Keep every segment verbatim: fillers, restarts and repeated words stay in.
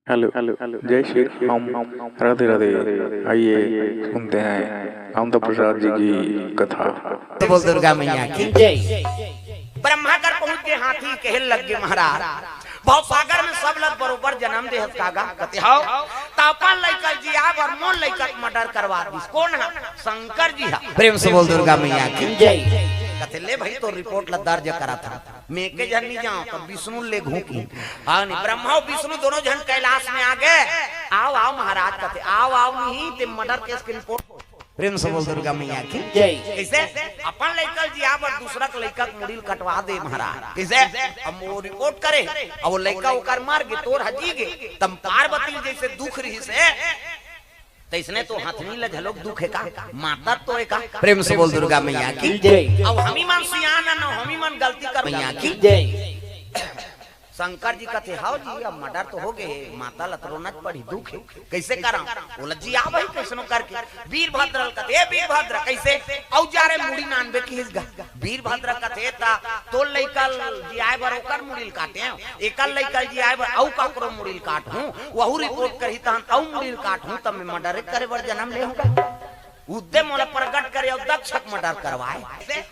Hello, जय श्री राम, राधे राधे। आइए, सुनते हैं कामता प्रसाद जी की कथा। तो बोल दुर्गा मैया की जय। ब्रह्मा कर पहुंच के हाथी कहे लग गे, महाराज, भव सागर में सब लग बरोबर जन्म देहत कागा, कथे हव, त अपन लइका ल जियाए बर मोर लइका के मर्डर करवा दिस। कोन ह? शंकर जी ह। प्रेम से बोल दुर्गा मैया की जय। कथे, ले भाई, तोर रिपोर्ट ला दर्ज करत हंव। मैं एके झन नी जांव, त विष्णु ले घूंकी। हां, नी, ब्रह्मा अउ विष्णु दोनों झन कैलाश में आ गे। आव, आव महाराज, कथे, आव, आव नहीं, ते मर्डर केस के रिपोर्ट। प्रेम से बोल दुर्गा मैया की जय। कइसे? अपन लइका ल जियाए बर दूसरा के लइका के मुड़ी ल कटवा दे महाराज। कइसे? अब वो रिपोर्ट करे, अब वो लइका ओकर मर गे, तोर ह जी गे, त पार्वती ल जइसे दुख रहिस हे, तइसने तो हथनी ल घलोक दुख हे का? माता तो हे का? प्रेम से बोल दुर्गा मैया की जय। अब हमी मन सियान अन, हमी मन गलती कर मैया की जय। शंकर जी कथे, हव जी, अब मर्डर तो हो गे हे, माता ल त रोना च पड़ही, दुख हे, कइसे करंव? ओला जियाबो भाई कइसनो करके। वीरभद्र ल कथे, ए वीरभद्र, कइसे? अउ जा रे, मुड़ी ल आनबे किहिस गा। वीरभद्र कथे, त तोर लइका ल जियाए बर ओकर मुड़ी ल काटेंव, एकर लइका ल जियाए बर अउ काकरो मुड़ी ल काटहूं, वहू रिपोर्ट करही तहन अउ मुड़ी ल काटहूं, त मैं मर्डर करे बर जनम ले हंव का? उदे मोला प्रगट करे अउ दक्ष के मर्डर करवाए,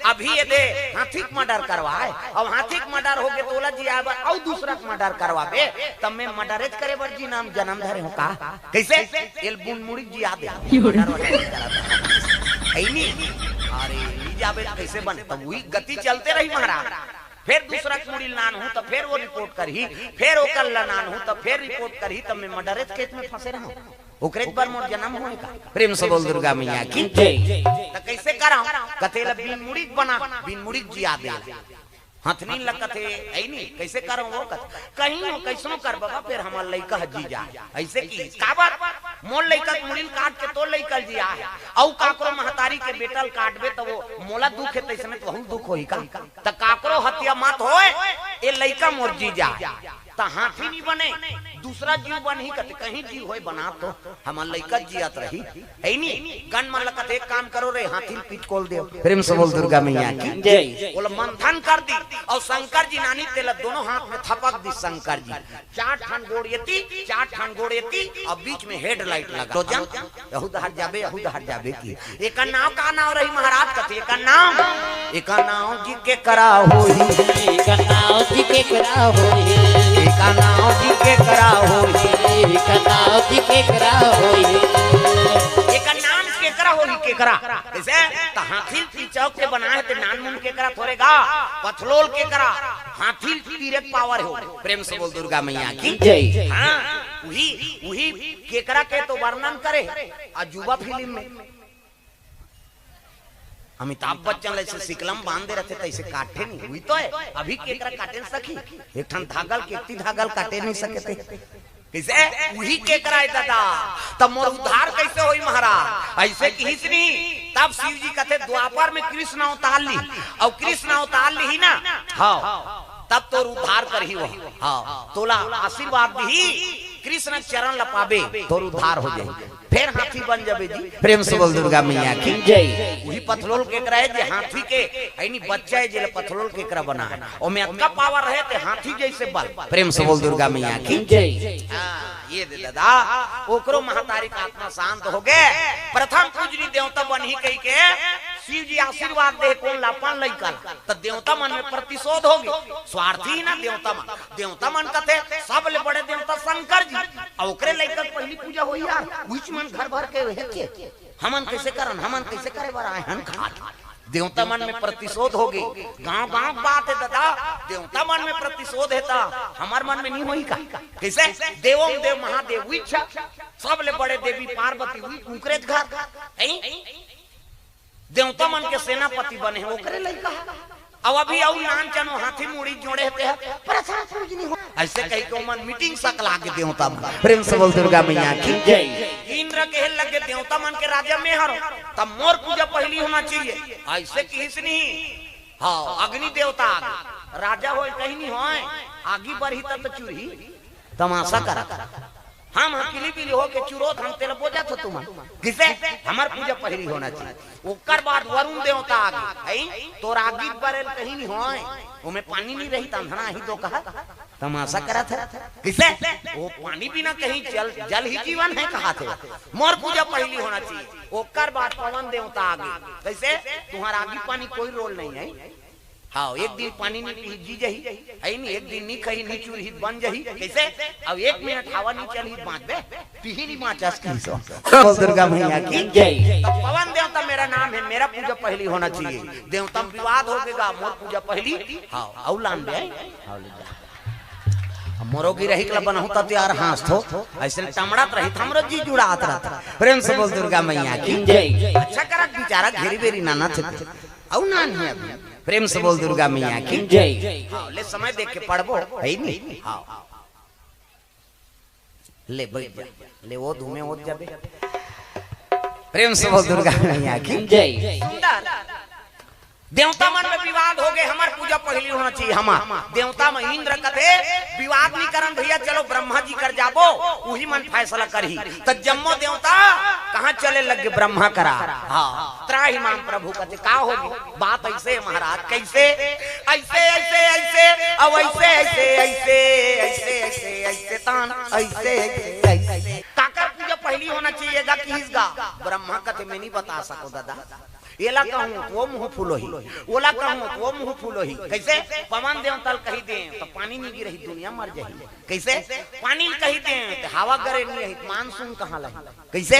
अभी ये दे हाथी के मर्डर करवाए, अब हाथी के मर्डर हो गे त ओला जियाए बर अउ दूसरा के मर्डर करवाबे, त मैं मर्डर करे बर जी नाम जनम धरे हंव का? कइसे? एल बुन मुड़ी जिया दे। मर्डर वगैरह करत हे। अरे, नी जाबे त कइसे बने? त उही गति चलते रही महाराज। फेर दूसरा के मुड़ी ल लानहूं, त फेर वो रिपोर्ट करही, फेर ओकर ल लानहूं, त फेर रिपोर्ट करही, त मैं मर्डर केस में फंसे रहंव। ओकरे बर मोर जनम होय का? प्रेम से बोल दुर्गा मैया की जय। त कइसे करंव? कथे ल बिन मुड़ी के बना, बिन मुड़ी के जिया दे। हथनी ल कथे, अइ नी, कइसे करंव वो कथे? कहीं हो, कइसनो कर बबा, फेर हमर लइका ह जी जाए। अइसे किहिस, काबर? मोर लइका के मुड़ी ल काट के तोर लइका ल जियाए हे, अउ काकरो महतारी के बेटा ल काटबे त वो मोला दुख हे, तइसने तोहू ल दुख होही का? त काकरो हत्या मत होय, ए लइका मोर जी जाए। त हाथी नी बने, दूसरा जीव बनही कथे, कहीं जीव होय बना तो हमर लइका जियत रही, हे नी? गन मन ल कथे, एक काम करो रे, हाथी ल पिटकोल देव। प्रेम से बोल दुर्गा मैया की जय। ओला मंथन कर दिस अउ शंकर जी नानी तेला दोनों हाथ में थपक दिस शंकर जी। चार ठन गोड़ एती, चार ठन गोड़ एती, अउ बीच में हेडलाइट लगा। तो जा, यहू डहर जाबे, यहू डहर जाबे कि एकर नांव का नांव रही महाराज? कथे एकर नांव, एकर नांव जी केकरा होही, एकर नांव जी केकरा होही, एकर नांव जी केकरा होही, एकर नांव जी केकरा होही। एकर नाम केकरा होही, केकरा? कइसे? त हाथी ल पीछा के बनाए हे, ते नानमुन केकरा थोरे गा, पथलोल केकरा, हाथी ल तीरे के पावर हो। प्रेम से बोल दुर्गा मैया की जय। हां, उही, उही केकरा के तो वर्णन करे अजूबा फिल्म में। अमिताभ बच्चन ल अइसे सिकलम बांध दे रथे, तइसे काटथे नी, उही तो हे। अभी केकरा काटे नी सकही, एक ठन धागा ल, केकती धागा ल काटे नी सकथे। कइसे? उही केकरा हे दादा, त मोर उद्धार कइसे होही महाराज? अइसे किहिस नी। तब शिव जी कथे, द्वापर में कृष्ण अवतार लिही, अउ कृष्ण अवतार लिही ना, हां, तब तोर उद्धार करही वो। हां, तोला आशीर्वाद दिही, कृष्ण के चरण ल पाबे, तोर उद्धार हो जाही। फेर हाथी बन जाबे जी। प्रेम से बोल दुर्गा मैया की जय। उही पथलोल केकरा हे जे हाथी के अइनी बच्चा हे, जेला पथलोल केकरा बना हे। ओमे अतका पावर हे ते हाथी जइसे बल। प्रेम से बोल दुर्गा मैया की जय। हां, ये दे दादा, ओकरो महतारी के आत्मा शांत हो गे। प्रथम पूजनी देवता बनही कहिके शिव जी आशीर्वाद दे कोन ल? अपन लइका ल। त देवता मन में प्रतिशोध हो गे। स्वार्थी ना देवता मन। देवता मन कथे, सबले बड़े देवता शंकर जी, अउ ओकरे लइका के पहिली पूजा होही यार, उहीच मन घर भर के हे के। हमन कइसे करन, हमन कइसे करे बर आए हन खाट। देवता मन में प्रतिशोध हो गे। गांव गांव के बात हे दादा, देवता मन में प्रतिशोध हे त हमर मन में नी होही का? कइसे? देवों देव महादेव उहीच, सबले बड़े देवी पार्वती उही, उंकरेच घर। हैं? देवता मन के सेनापति बने हे, ओकरे लइका हे। अब अभी अउ नान चनो हाथी मुड़ी जोड़े हे ते ह, प्रथम पूजनी हो। अइसे कहिके ओमन मीटिंग सकला गे देवता मन। प्रेम से बोल दुर्गा मैया की जय। इंद्र कहे लगे, देवता मन के राजा मैं हरंव, त मोर पूजा पहिली होना चाहिए। अइसे किहिस नी। हां, अग्नि देवता आ गे। राजा होय कहीं नी होय, आगी बरही त, त चुरही। तमाशा करत। हम हकीली बिली होके चुरोत, हम तेला बोजत हो तुमन। कइसे? हमर पूजा पहिली होना चाहिए। ओकर बाद वरुण देवता आ गे, हैं? तोर आगी बरे ल कहीं नी होय, ओमे पानी नी रही, त अंधना ही दो कहा। तमाशा करत हे। कइसे? वो पानी बिना कहीं जल, जल ही जीवन है कहाथे। मोर पूजा पहिली होना चाहिए, ओकर बाद पवन देवता आगे। कइसे? तुम्हार आगी पानी कोई रोल नहीं है। हाँ, एक दिन पानी नहीं पी जी जही, है नहीं, एक दिन नहीं खही नहीं चूरही बन जही। कइसे? अब एक मिनट हवा नहीं चलही बाँचबे, पीही नहीं बाँचस की सो। बोल दुर्गा मैया की जय। तो पवन देवता मेरा नाम है, मेरा पूजा पहिली होना चाहिए। देवता में विवाद हो गएगा, मोर पूजा पहिली। हाँ, अउ लान दे। हाँ, ले जा। अब मोरो गिरही के ला बनहूँ त तैयार हाँस थो, ऐसे टमड़त रही, हमरो जी जुड़ात रहत। प्रेम से बोल दुर्गा मैया की जय। अच्छा करत बिचारा घेरी बेरी नाना थे, अउ नान है अभी। प्रेम से बोल दुर्गा मैया की जय। हाँ, ले समय देख के पढ़बो, है नहीं? हाँ। ले बैठ जा, ले वो धूमे ओत जाबे। प्रेम से बोल दुर्गा मैया की जय। सुंदर। देवता मन में विवाद हो गए, हमार पूजा पहिली होना चाहिए, हमार। देवता में इंद्र कथे, "विवाद नहीं करन भैया, चलो ब्रह्मा जी कर जाबो, उही मन फैसला करही।" त जम्मो देवता कहाँ चले लग गे? ब्रह्मा करा। हाँ, त्राहि माम प्रभु कथे, का होगे? बात ऐसे है महाराज, कैसे? ऐसे, ऐसे, ऐसे, अब ऐसे, ऐसे, ऐसे, ऐसे, ऐसे, ऐसे, तान, ऐसे, ऐसे, ऐसे। काकर पूजा पहिली होना चाहिए गा, किहिस गा? ब्रह्मा कथे, "मैं नहीं बता सको दादा।" एला कहूँ, वो मुँह फूलोही, ओला कहूँ, वो मुँह फूलोही। कैसे? पवन देवता ल कही दे, तो पानी नहीं गिरही, दुनिया मर जाही। कैसे? पानी ल कही दे, तो हवा गरे नहीं रही, मानसून कहाँ लही? कैसे?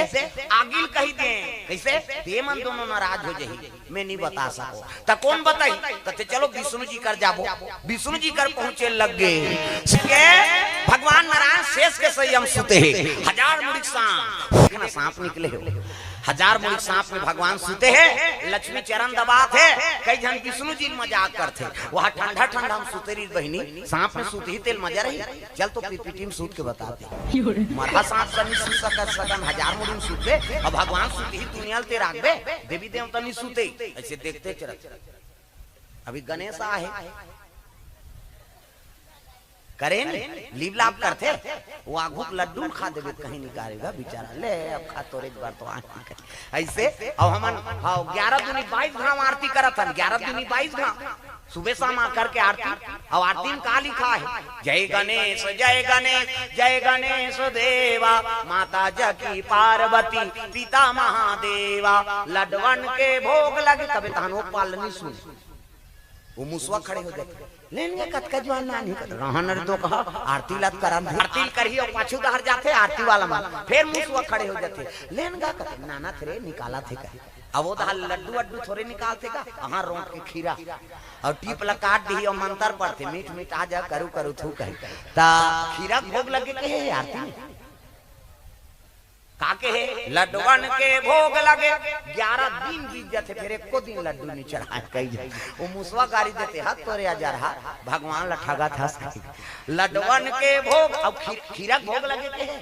आगी ल कही दे, कैसे? ते मन दोनों नाराज हो जाही, मैं नहीं बता सको। त कौन बताही? कथे, "चलो विष्णु जी कर जाबो।" विष्णु जी कर पहुँचे लग गे। के भगवान नारायण शेष के संयम सुते हे, हजार मुड़ी के सांप, देखना सांप निकले हो, हजार मुड़ी के सांप में भगवान सुते हे, लक्ष्मी चरण दबात हे। कई झन विष्णु जी मजाक करथे, वहाँ ठंडा ठंडा हम सुते रही बहिनी, सांप में सुतही तेल मजा रही। चल तो पीपीटी में सूत के बताते। मरहा सांप सा नहीं सूत सकत, सकन हजार मुड़ी में सूतबे, अब भगवान सूतही दुनिया ल ते राखबे, देवी देवता नहीं सूते, ऐसे देखते चलत। अभी गणेश आहे, करे नहीं, लीप लाप करथे, वो आघू के लड्डू खा देबे, कहीं निकालेगा बेचारा, ले अब खा तोरे एक बार तो आन। ऐसे, अब हमन, हाँ, ग्यारह दूनी बाईस घाव आरती करत हन, ग्यारह दूनी बाईस घाव। सुबह शाम आकर के आरती, अउ आरती में का लिखा हे? "जय गणेश, जय गणेश, जय गणेश देवा, माता जकी पार्वती, पिता महादेवा, लडवन के भोग लगे।" तबे तहन वो पालनी सुने, वो मुसवा खड़े हो जाथे, "लेन गे कतका जुआर नान हे।" "रहन रे तो कहा, आरती लत करन दे।" आरती करही अउ पाछू डहर जाथे आरती वाला मन, फेर मुसवा खड़े हो जाथे, "लेन गा कते नाना थे रे, निकाला थे कहे।" अब वो दहा लड्डू वड्डू थोरे निकालथे का, अहाँ रोंट के खीरा अउ टीप ला काट दिही अउ मंतर पढ़थे, "मीठ मीठ आ जा, करू करू थू" कही। त खीरा के भोग लगे के हे आरती में? का के हे? लड्डुअन के भोग लगे। ग्यारह दिन बीत जाथे, फेर एको दिन लड्डू नहीं चढ़ाए कही जाए। वो मुसवा गारी देथे, "हद तोरे अजरहा, भगवान ला ठगत हस" कही। लड्डुअन के भोग, अब खी-, खीरा के भोग लगे के हे?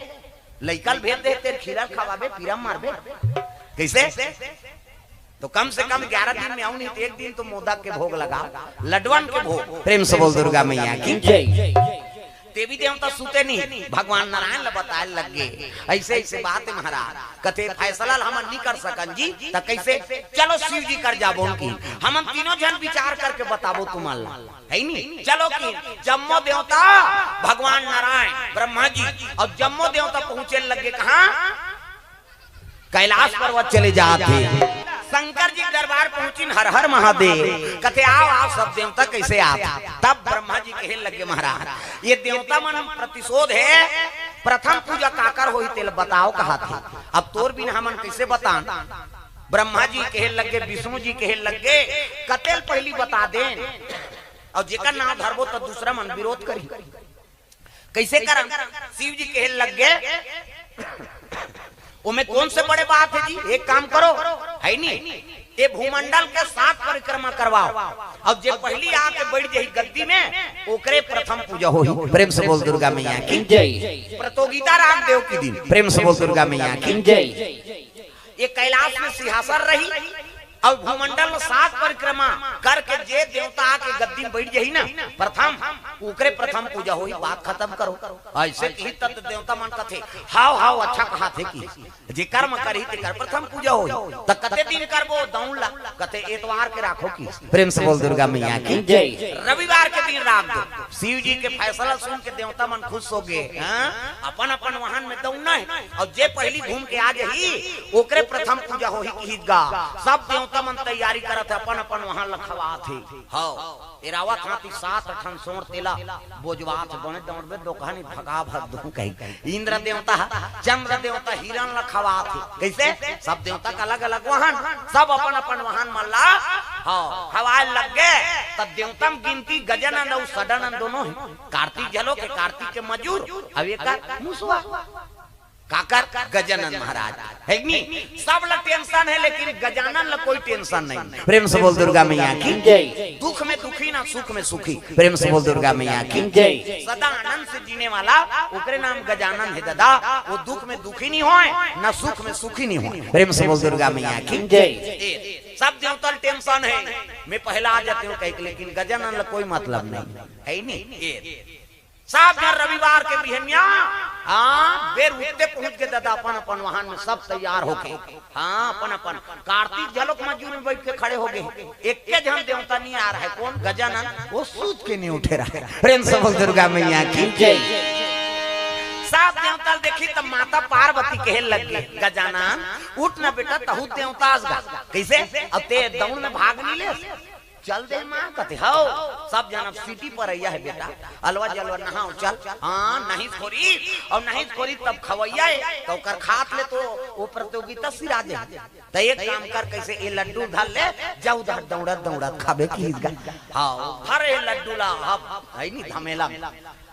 लइका ल भेज दे, तेर खीरा ल खवाबे, पीरा मारबे। कैसे? तो कम से कम ग्यारह दिन में आऊ नहीं तो एक दिन तो मोदक के भोग लगा, लड्डुअन के भोग। प्रेम से बोल दुर्गा मैया की जय। देवी देवता सुते नहीं, भगवान नारायण ल बताए लग गे, "ऐसे ऐसे बात है महाराज।" कथे, "फैसला ल हमन नहीं कर सकन जी।" त कैसे? "चलो शिव जी कर जाबो उनकी, हमन तीनों झन विचार करके बताबो तुमन ला।" है नी? चलो कि जम्मो देवता, भगवान नारायण, ब्रह्मा जी अउ जम्मो देवता पहुंचे लग गे कहाँ? कैलाश पर्वत चले जात हे। शंकर जी के दरबार पहुंचिन, "हर हर महादेव।" कथे, "आओ, आओ, सब देवता कैसे आत?" तब ब्रह्मा जी कहे लग गे, "महाराज, ये देवता मन प्रतिशोध हे, प्रथम पूजा काकर होही, तेला बताओ," कहाथे। "अब तोर बिना हमन कैसे बतान?" ब्रह्मा जी कहे लग गे, विष्णु जी कहे लग गे, "कते ल पहिली बता देन, अउ जेकर नाम धरबो त दूसरा मन विरोध करही।" कैसे करन? शिव जी कहे लग गे, "ओमे कौन से बड़े बात है जी? एक काम करो, है नी, ये भूमंडल के सात परिक्रमा करवाओ, अउ जे पहिली आके बैठ जाही गद्दी में, ओकरे प्रथम पूजा होही।" प्रेम से बोल दुर्गा मैया की जय। प्रतियोगिता राख देव की दिन। प्रेम से बोल दुर्गा मैया की जय। ये कैलाश में सिंहासन रही, अउ भूमंडल म सात परिक्रमा करके जे देवता आके गद्दी म बइठ जाही ना प्रथम, ओकरे प्रथम पूजा होही, बात खतम करो। अइसे किही त देवता मन कथे, "हव, हव, अच्छा कहाथे" कि जेकर म करही तेकर प्रथम पूजा होही। त कते दिन करबो दउड़ ला? कथे, "एतवार के राखो" कि। प्रेम से बोल दुर्गा मैया की जय। रविवार के दिन राख दो। शिव जी के फैसला सुन के देवता मन खुश होगे। हाँ? अपन अपन वाहन में दउड़ना हे अउ जे पहिली घूम के आ जाही ओकरे प्रथम पूजा होही किहिस गा। सब देवता मन तैयारी करत हे, अपन अपन वाहन ल खवात हे। हव, एरावत हाथी सात ठन सोंड़ तेला बोजवात हे, बने दउड़बे दोकहा नी भगा भग दूं कही। इंद्र देवता, चंद्र देवता हिरण ल खवात हे। कइसे? सब देवता के अलग-अलग वाहन, सब अपन-अपन वाहन मन ला, हव, खवाय लग गे। त देवता म गिनती गजानन अउ सदानंद दोनों हे। कार्तिक घलो के, कार्तिक के मजूर, अउ एकर मुसवा। काकर? गजानन महाराज। हे कि नी? सब ल टेंशन हे, लेकिन गजानन ल कोई टेंशन नहीं। प्रेम से बोल दुर्गा मैया की जय। दुख में दुखी ना सुख में सुखी। प्रेम से बोल दुर्गा मैया की जय। सदा आनंद से जीने वाला, ओकरे नाम गजानन हे दादा। वो दुख में दुखी नहीं होय, ना सुख में सुखी नहीं होय। प्रेम से बोल दुर्गा मैया की जय। ए, सब देवता ल टेंशन हे, मैं पहला आ जाती हूँ कहिके, लेकिन गजानन ल कोई मतलब नहीं। हे नी? ए, सब झन रविवार के बिहनिया, हाँ, बेर उठते पहुंच के दादा अपन अपन वाहन में सब तैयार होके, हाँ, अपन अपन कार्तिक घलोक मजूर में बइठ के खड़े होगे। एक्के झन देवता नी आय रहय, कोन? गजानन। वो सूत के नी उठे रहय। प्रेम से बोल दुर्गा मैया की जय। सब देवता ल देखी त माता पार्वती कहे लग गे, "गजानन, उठ ना बेटा, तहू देवता अस गा।" कइसे? अब ते दउड़ में भाग नी ले? चल दे माँ, कथे, "हव।" सब झन अब सिटी परइया हे बेटा, अलवा जलवा नहाव चल। हाँ, नहीं खोरी, अउ नहीं खोरी तब खवइया हे, त ओकर खात ले तो वो प्रतियोगिता सिरा जाही। त एक काम कर, कइसे ए लड्डू धर ले, जा उधर दउड़त दउड़त खाबे किहिस गा। हव, धर ए लड्डू ला, अब हे नी धमेला में।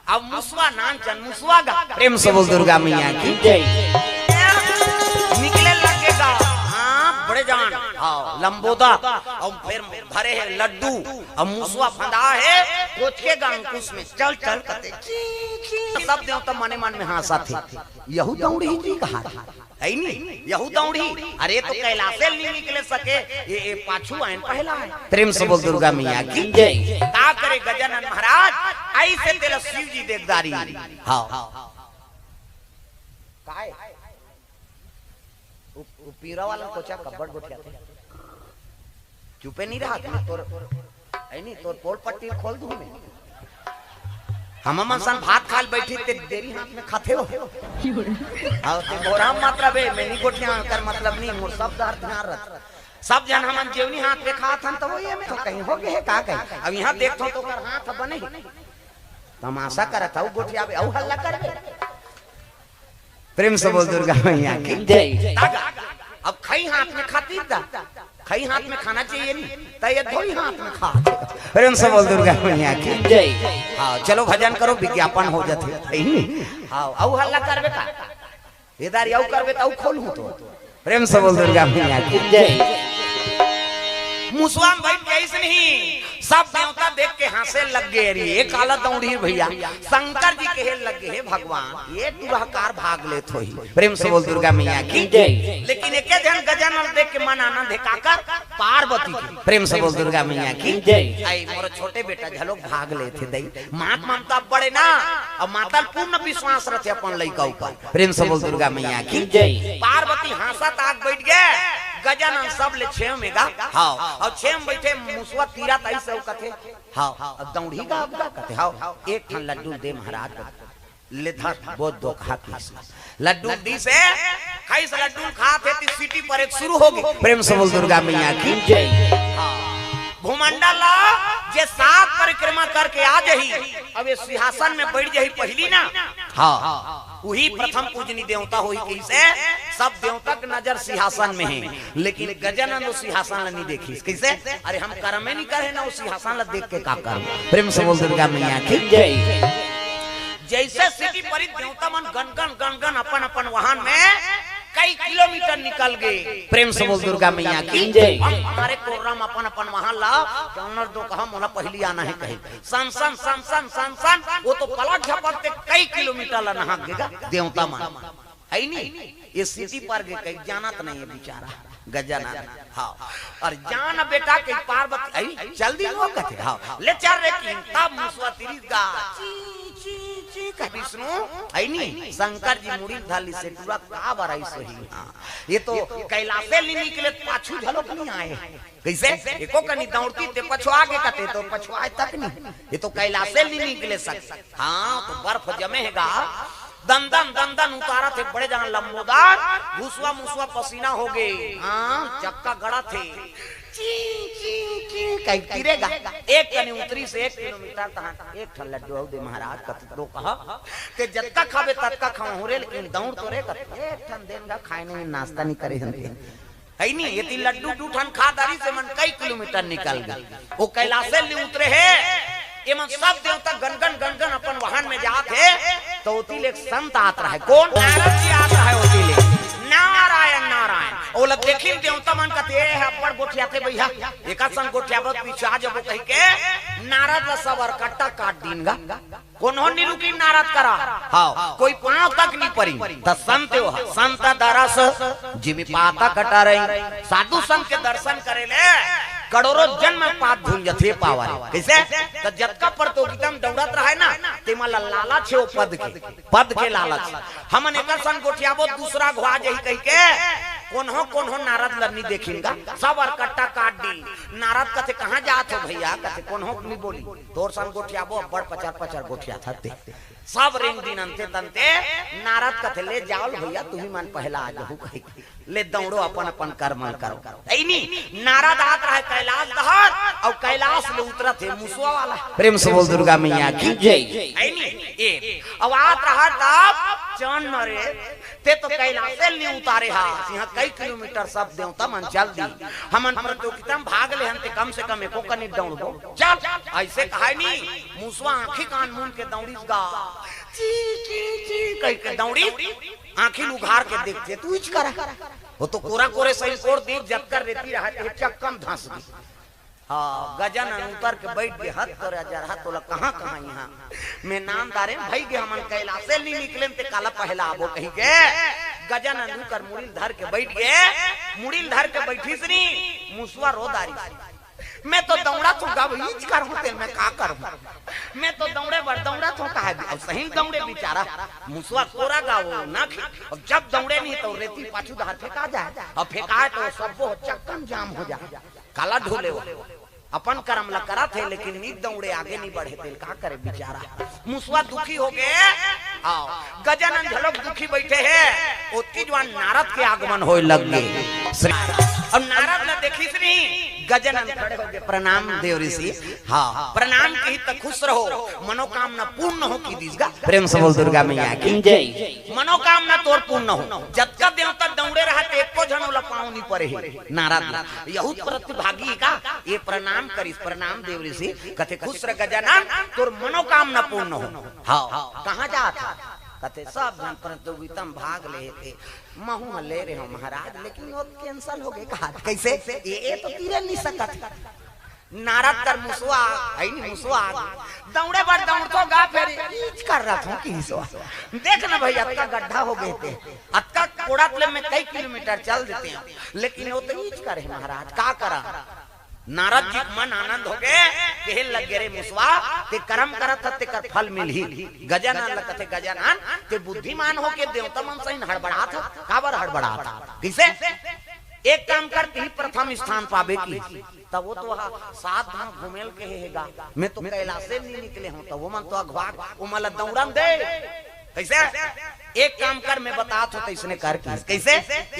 अब मुसवा नानचन मुसवा गा। प्रेम से बोल दुर्गा मैया की जय। निकले लगे गा, हाँ, बड़े जान, हव, लंबोदर, अउ फेर धरे हे लड्डू, अउ मुसवा फंदा हे, कोचके गा अंकुश में, चल, चल, कथे, ची, ची। सब देवता मने मन में हाँसत हे, यहू दउड़ही जी कहा। हे नी? यहू दउड़ही। अरे, तो कैलाशे ल नी निकले सके, ए, ए पाछू आयन पहला आय। प्रेम से बोल दुर्गा मैया की जय। का करे गजानन महाराज, अइसे तेला शिव जी देखदारी। हव। काय? उ, उ पीरा वाला कोचा कब्बड़ गोठियाथे। चुपे नी रहत, मैं तोर, हे नी, तोर पोल पट्टी खोल दूं मैं। हमन मन सन भात खाय ल बइठी ते देरी हाथ में खाथे हो। अउ ते गोराम मात्रा बे, मैं नी गोठिया कर मतलब नी, मोर सब दर ध्यान रख। सब झन हमन जेवनी हाथ में खात हन, त वो ये में तो कहीं होगे हे का कहीं। अब इहाँ देखथों त ओकर हाथ बने हे। तमाशा करत हव, गोठियाबे, अउ हल्ला करबे। प्रेम से बोल दुर्गा मैया की जय। तागा, अब खई हाथ में खाती दा, खई हाथ में खाना चाहिए नी, त ये धोई हाथ में खा। प्रेम से बोल दुर्गा मैया की जय। हाँ, चलो भजन करो, विज्ञापन हो जाथे। हाँ, अउ हल्ला करबे का? ये दारी अउ करबे त अउ खोलहूँ तो। प्रेम से बोल दुर्गा मैया की जय। मुसवा में बइठ के अइसने ही सब देवता देख के हाँसे लग गे। अरे, ए काला दउड़ही भइया, शंकर जी कहे लग गे, "हे भगवान, ए टुरा कार भाग लेत होही।" प्रेम से बोल दुर्गा मैया की जय। लेकिन एके झन गजानन देख के मन आनंद हे, काकर? पार्वती के। प्रेम से बोल दुर्गा मैया की जय। आई मोर छोटे बेटा झलोक भाग लेथे दई। मात ममता बड़े ना, अउ माता ल पूर्ण विश्वास रथे अपन लइका ऊपर। प्रेम से बोल दुर्गा मैया की जय। पार्वती हाँसत आग बइठ गे, गजानन सब ले छेव में गा। हव, अउ छेव में बइठे मुसवा तीरत अइसे अउ कथे, हव, अब दउड़ही गा, अब गा कथे, हव, एक ठन लड्डू दे महाराज। ले धर, बहुत दोकहा किस। लड्डू दिस हे, खइस लड्डू खात हे, ती सीटी परे के शुरू होगे। प्रेम से बोल दुर्गा मैया की जय। हाँ। भूमंडल ला जे सात परिक्रमा करके आ जाही, अब ये सिंहासन में बइठ जाही पहिली ना। हाँ। उही प्रथम पूजनी देवता होही कहिसे, सब देवता के नजर सिंहासन में हे, लेकिन गजानन वो सिंहासन ला नी देखिस। कहिसे? अरे हम करमे नी करे ना, वो सिंहासन ला देख के का करबो? प्रेम से बोल दुर्गा मैया की जय। जइसे सीटी परिस देवता मन गनगन गनगन अपन अपन वाहन में कई किलोमीटर निकल गे। प्रेम से बोल दुर्गा मैया की जय। हम हमारे कोर्रा म अपन अपन वाहन ला, कौनर दो कहा मोला पहिली आना हे कहे। सन सन सन सन सन सन, वो तो पलक झपकते कई किलोमीटर ला नहा गे गा देवता मन। है नी, ये सिटी पर गे कहीं जानत नहीं है बेचारा गजानन। हाँ, और जान बेटा के पार्वती, आई चल दी वो कथे, हाँ, ले चल रे किहिन। तब मुसवा तिरिस गा, ची ची ची कह विष्णु, है नी, शंकर जी मुड़ी धर लिस, टूरा का बराई सही। हाँ, ये तो कैलाशे नी निकले, पाछू झलक नहीं आए। कैसे? एको कनी दौड़ती ते पछुआ गे कथे, तो पछुआए तक नहीं। ये तो कैलाशे नी निकले सक। हाँ, तो बर्फ जमे हे गा। दंदन दंदन उतारत हे बड़े जान लंबोदर, घुसवा मुसवा पसीना हो गे। हाँ, चक्का गड़त हे। ची ची ची कहि तिरेगा। एक कनी उतरिस एक किलोमीटर तहाँ एक ठन लड्डू अउ दे महाराज, कति तो कहा, ते जतका खाबे ततका खाहूँ रे, लेकिन दौड़ तो रे कथे। एक ठन देन गा, खाए नहीं, नाश्ता नहीं करे हन ते। है नी, यदि लड्डू दू ठन खा डारिस, एमन कई किलोमीटर निकल गे। वो कैलाशे ले उतरे हे, एमन सब देवता गनगन गनगन अपन वाहन में जात हे, तो ओती ले एक संत आत रहे। कोन? नारद जी आत रहे ओती ले। नारायण नारायण। ओला देखिन देवता मन कथे, "ए हे अब्बड़ गोठियाथे भैया, एकर संग गोठियाबो त पीछे आ जबो," कहि के नारद ला सब अरकट्टा काट दीन गा। कोनो नी रुकिन नारद करा। हाँ, कोई पाँव तक नी परिन। त संत हो, संत दरस जिमि पातक टरई। साधु संत के दर्शन करे ले करोड़ों जन्म पाप धुल जथे पावा रे। कैसे? त जतका प्रतियोगिता में दौड़त रहे ना, तेमा ला लालच हे वो पद के, पद के लालच। हमन एकर संग गोठियाबो, दूसरा घुआ जही कहि के कोनो कोनो नारद ला नी देखिन गा, सब अरकट्टा काट दी। नारद कथे, "कहाँ जात हो भैया?" कथे, "कोनो नी बोली।" तोर संग गोठियाबो, अब्बड़ पचर पचर गोठियाथस ते। सब रेंग दिन अंते तंते, नारद कथे, "ले जाओ भैया, तुही मन पहला आ जाहू," कहि के। ले दौड़ो, अपन अपन कर्म ल करो। ऐनी नारद आत रहे कैलाश डहर, अउ कैलाश ले उतरत हे मुसवा वाला। प्रेम से बोल दुर्गा मैया की जय। ऐनी ए, अब आत रहा तब चंद मरे, ते तो कैलाशे ल नी उतारे हा, इहाँ कई किलोमीटर सब देवता मन चल दी। हमन प्रतियोगिता में भाग ले हन, ते कम से कम एको कनी दौड़बो। चल, ऐसे कहाय नी, मुसवा आँखी कान मूंद के दौड़िस गा। ची, ची, ची, कहि के दौड़िस, आँखी ल उघार के देखथे, त उइच करा। वो तो कोरा कोरे सही कोर देख, जतका रेती रहा, ते चक्का म धंस गे। हाँ, गजानन उतर के बइठ गे, "हत तोरे अजरहा, तोला कहाँ कहाँ इहाँ में नांद डारेन भई गे, हमन कैलाशे ल नी निकलेन, ते काला पहला आबो," कहि के गजानन उकर मुड़ी ल धर के बइठ गे। मुड़ी ल धर के बइठिस नी, मुसवा रो डारिस। "मैं तो दौड़त हँव गा, इच करहूँ तेल मैं का करहूँ? मैं तो दौड़े बर दौड़त हँव," कहा। अब सही दौड़े बेचारा, मुसवा कोरा गा वो ना खे-, अब जब दौड़े नी त रेती पाछू डहर फेंका जाय, अब फेंकाय त सब्बो चक्का म जाम हो जाय। काला ढोले वो। अपन करम ल करत हे, लेकिन नी दौड़े, आगे नी बढ़े, तेल का करे बेचारा। मुसवा दुखी हो गे। आओ, गजानन घलोक दुखी बइठे हे। ओतकी जुवार नारद के आगमन होय लग गे। श्री-, अब नारद ल देखिस नी, गजानन खड़े हो गे, "प्रणाम देव ऋषि।" हाँ, "प्रणाम किहिस त खुश रहो, मनोकामना पूर्ण हो," कहि दिस गा। प्रेम से बोल दुर्गा मैया की जय। "मनोकामना तोर पूर्ण हो।" जतका देवता दौड़े रहा, ते एको झन ओला पाँव नी परे हे। नारद ल यहू प्रतिभागी का ये प्रणाम करिस, "प्रणाम देव ऋषि।" कथे, "खुश रह गजानन, तोर मनोकामना पूर्ण हो।" हाँ, कहाँ जात हे? कथे, "सब झन प्रतियोगिता म भाग ले हे ते, महूँ ह ले रहे हँव महाराज, लेकिन वो cancel हो गे।" कहा, "कैसे? ये, ये तो तिरे नी सकत।" नारद कर मुसवा, है नी मुसवा, दौड़े बर दौड़त हँव गा, फेर इच कर रहा था कि हिसवा। देख ना भई, अतका गड्ढा हो गे ते, अतका कोड़त ले मैं कई किलोमीटर चल देते हँव, लेकिन वो तो इच करे महाराज, का करा? नारद जी के मन आनंद हो गे, कहे लग गे, "रे मुसवा, ते करम करत हस, तेकर फल मिलही।" गजानन ल कथे, "गजानन, ते बुद्धिमान हो के देवता मन सही हड़बड़ात हस, काबर हड़बड़ात हस? कैसे? एक काम कर, तिही प्रथम स्थान पाबे कि।" तब वो तो हा सात धाम घूमे ल कहे हे गा, मैं तो कैलाशे नी निकले हँव, तब वो मन तो अघवा, वो मन ल दौड़न दे। कैसे? एक काम कर, मैं बतात हँव, तइसने कर कि। कैसे?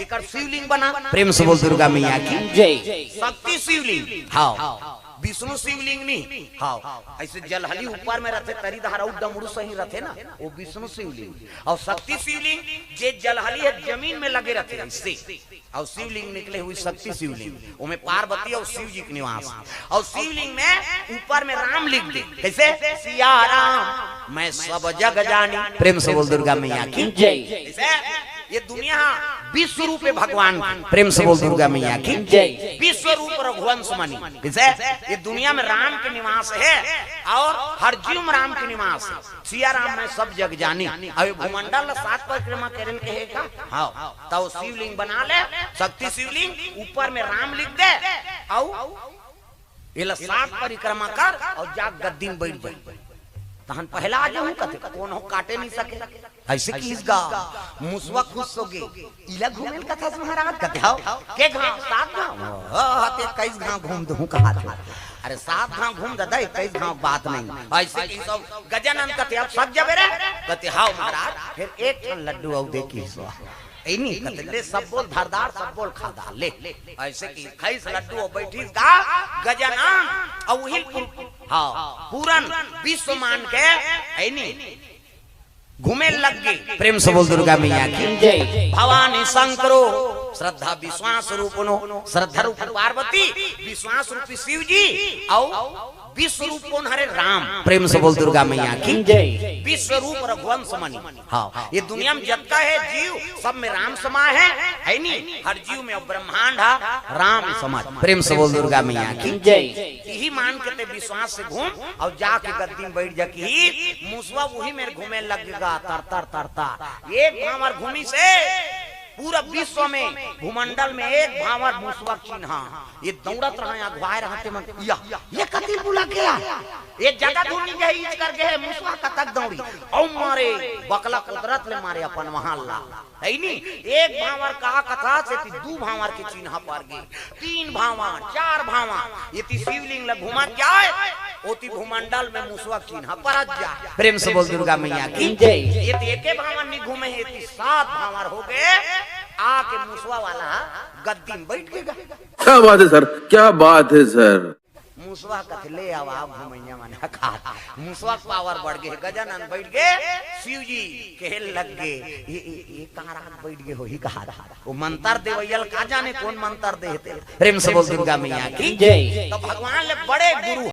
एकर शिवलिंग बना। प्रेम से बोल दुर्गा मैया की जय। शक्ति शिवलिंग। हाँ। विष्णु शिवलिंग नहीं। हाँ। ऐसे जलहली ऊपर में रथे, तरी धारा उ डमरू सही रथे ना, वो विष्णु शिवलिंग। अउ शक्ति शिवलिंग जे जलहली हे जमीन में लगे रथे, ऐसे। अउ शिवलिंग निकले हुई शक्ति शिवलिंग, ओमे पार्वती अउ शिव जी के निवास। अउ शिवलिंग में ऊपर में राम लिख दे, कैसे? "सिया राम मैं सब जग जानी।" प्रेम से बोल दुर्गा मैया की जय। कैसे? ये दुनिया विश्व रूप हे भगवान के। प्रेम से बोल दुर्गा मैया की जय। विश्व रूप रघुवंश मणि। किसे? ये दुनिया में राम के निवास हे अउ हर जीव में राम के निवास हे। सिया राम मैं सब जग जानी। अउ ये भूमंडल ल सात परिक्रमा करे ल कहे का? हाँ। त शिवलिंग बना ले, शक्ति शिवलिंग, ऊपर में राम लिख दे अउ एला सात परिक्रमा कर अउ जा गद्दी में बइठ जा। तहन पहला आ जाहूं कथे, कोनो काटे नइ सके। अइसे किहिस गा, मुसवा खुश होगे। इला घूमे ल कथस महाराज? कथे, "हव।" "के घांव?" "सात घांव।" "ओ, त एक्कीस घांव घूम दूहूं," कहाथे। "अरे, सात घांव घूम ददा, एक्कीस घांव बात नइ।" अइसे किहिस। गजानन कथे, "अब सक जबे रे?" कथे, "हव महाराज।" फेर एक ठन लड्डू अउ दे किहिस। ए नी, कथे, "ले सब बोल धरदार, सब बोल खादा, ले।" अइसे किहिस, खाइस लड्डू अउ बइठिस गा गजानन, अउ उही ल पूर-, हाँ, पूरन विश्व मान के, ए नी, घूमे लग गे। प्रेम से बोल दुर्गा मैया की जय। भवानी शंकरो, श्रद्धा विश्वास रूपनो, श्रद्धा रूप पार्वती, विश्वास रूपी शिव जी, अउ विश्व रूप कोन हरे? राम। प्रेम से बोल दुर्गा मैया की जय। विश्व रूप रघुवंश मणि। हाँ, ये दुनिया में जतका हे जीव, सब में राम समाय हे, हे नी? हर जीव में अउ ब्रह्मांड हे राम समाय। प्रेम से बोल दुर्गा मैया की जय। इही मान के ते विश्वास से घूम अउ जाके गद्दी में बइठ जा कि मुसवा उही मेर घूमे लगेगा, तर तर तर तर। एक भांवर घूमिस हे पूरा विश्व में, भूमंडल में एक भांवर मुसवा के चिन्हा। ये दौड़त रहा, अघवाय रहा ते मन, या, ये कति ल बुला के आ? ये जगह धुन नइ गए, इच कर गए, मुसवा कतक दौड़ी। अउ मारे, बकला कुदरत ले मारे अपन वहां ला। हे नी? एक भांवर का कथा से ती दू भांवर के चिन्हा पर गे। तीन भांवर, चार भांवर, ये ती शिवलिंग ल घुमत जाय, ओती भूमंडल में मुसवा के चिन्हा परत जाय। प्रेम से बोल दुर्गा मैया की जय। ये ती एके भांवर नइ घूमे हे, ये ती सात भांवर होगे, आके मुसवा वाला गद्दी में बइठ गे गा। क्या बात है सर, क्या बात है सर। मुसवा कथे, "ले आवा घुमैया मन ह खात।" मुसवा के पावर बढ़ गे, गजानन बइठ गे, शिव जी कहे लग गे, "ये, ये, ये कहाँ रात बइठ गे होही कहात।" ओ मंतर देवइया ल का जाने कोन मंतर दे हे तेला। प्रेम से बोल दुर्गा मैया की जय। त भगवान ले बड़े गुरु